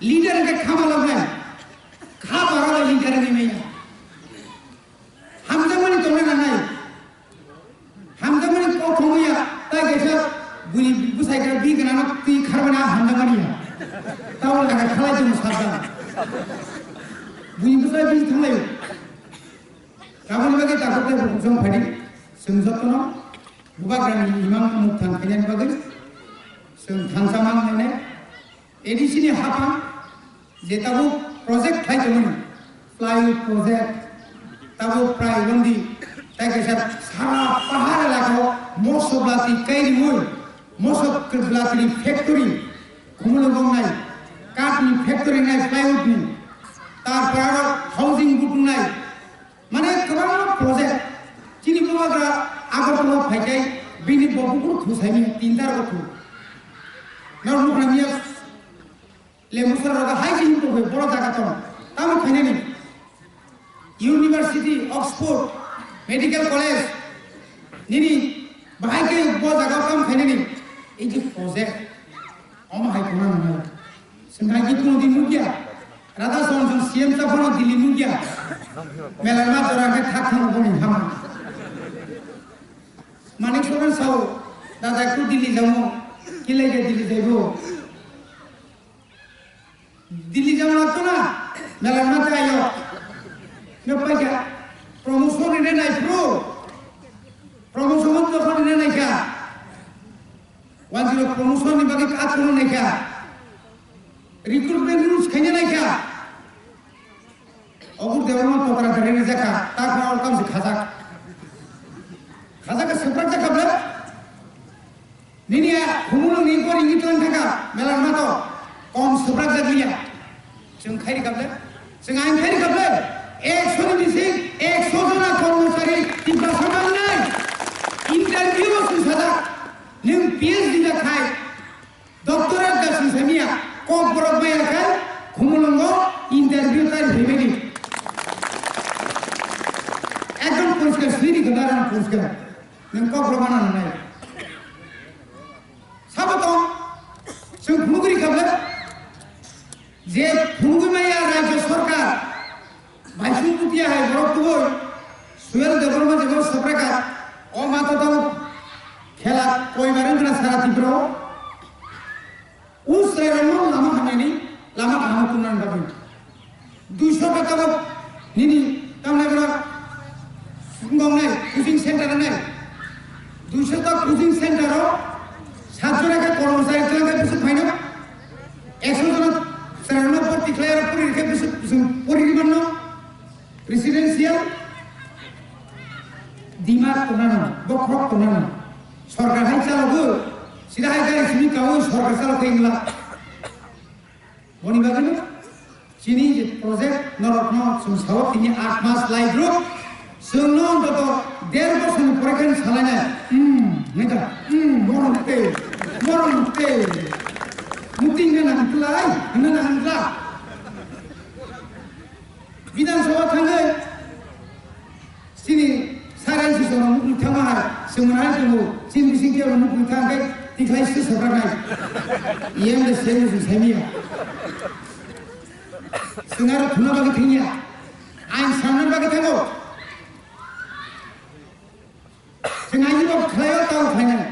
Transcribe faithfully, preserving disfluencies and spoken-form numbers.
Leader hwnkhe kha maloknai. Kha bara bai leader wngwi manya. Hamjakmani tongna nangnai. Hamjakmani kok thumwi ya. Tai kaisa bini bwsai khe bi gwnangno twi kharmani a hamjakmani ya. Tamo laka khalai tongmo sabdan. Bini bwsai bi thanglaio. Aboni bagwi takhuk tei bukhuk song phaidi. Chwng jotono Bubagrani imang mukthang khainani bagwi chwng thansa mang hwnwi A D C ni haphang je tabuk project khlai tongmani, plywood project, tabuk prai bondi, tei kaisa sara pahar elakao moso blati kai rimoi, moso blati ni factory, khumulwng wngnai, kath ni factory wngnai, plywood ni, tarpore aro housing butungnai, mane kwbangma project. Chini Bubagra Agartala phaikai bini bo bukur thusaini tinta rogo thu. Nor nukna miya Lembu sara rogo hai se himpo bai boro jaga tong. Tamo khainani University, Oxford, Medical College, nini bahai ke bo jaga tamo khainani. Ei je project, omo hai khuna nangnai. Sengkha ki kuno din nukya. Radha Sohon song C M cha phano Delhi nukya. Mela ma jora ke thak thang boni hama. Manik Sohon sao, dada ku Delhi jamo, kilai ke Delhi jaibo. Delhi jamo lagto na, mela ma te ayo. Nukpai kha, promotion rina nai pro. Promotion hon jokhon rina nai kha. Wanjiro promotion ni bagwi kaat khulum naikha. Recruitment rules khaina naikha. Ogur Debbarma tokra dari rijakha, tak na orkam se khajak. Khajak ke seprak jakha ble. Nini ya, humulu ni kori ni tuan thaka, melar mato, kom seprak jakliya. Chwng khairi kable, chwng ain khairi kable, ekso ni bising ekso jona kormochari Tiprasa mangnai. Interview o chwng sajak, nwng P H D da khai, doctorate da chwng samiya, kok borok maya khai, khumulwngo interview tai phaimani. Ekdom poriskar, swini khe narang poriskar. Nwng kok borok mana nangnai. Sabo tong, chwng phunugri kable, je phunugwi maya Rajya Sarkar, Baisung Bhutia hai borok tubui, Suel Debbarma jebo sapraka, o mata tamo khela koibar wngkha sara Tripura o. O chwrairokno lama hamyani, lama kaham tubunani bagwi. Duiso ka tabuk nini tamni borok gongnai coaching center wngnai. Duiso ta coaching center o satjon ekha kormochari twlangkhe bwswk phaino. Ekso jona chwrairokno bhorti khlai aro pori rikhe bwswk chwng pori rwmano. Residential demand tongnano, bokhorok tongnano. Sorkar hai chalogo, sida hai gari simi kawo sorkar chalok khe wngla. Boni bagwino chini je project norokno chwng sao tini aat mas lai group. Chwngno ontoto der bosor ni pore khe salainai. Hmm, neta. Hmm, morom te. Morom te. Muting na nang klai, na nang klai. Bidhan Sabha thangwi chini sara sisoro nukwi thangma hai, chwng hai tongo, chini bising kebo nukwi thang khe tikhlai se sobra nai. Iyang de semu sing saimiya. Chwng aro thuna bagwi thangya. Ain samna bagwi thango. Chwng aini bo khlaio tao khlainai.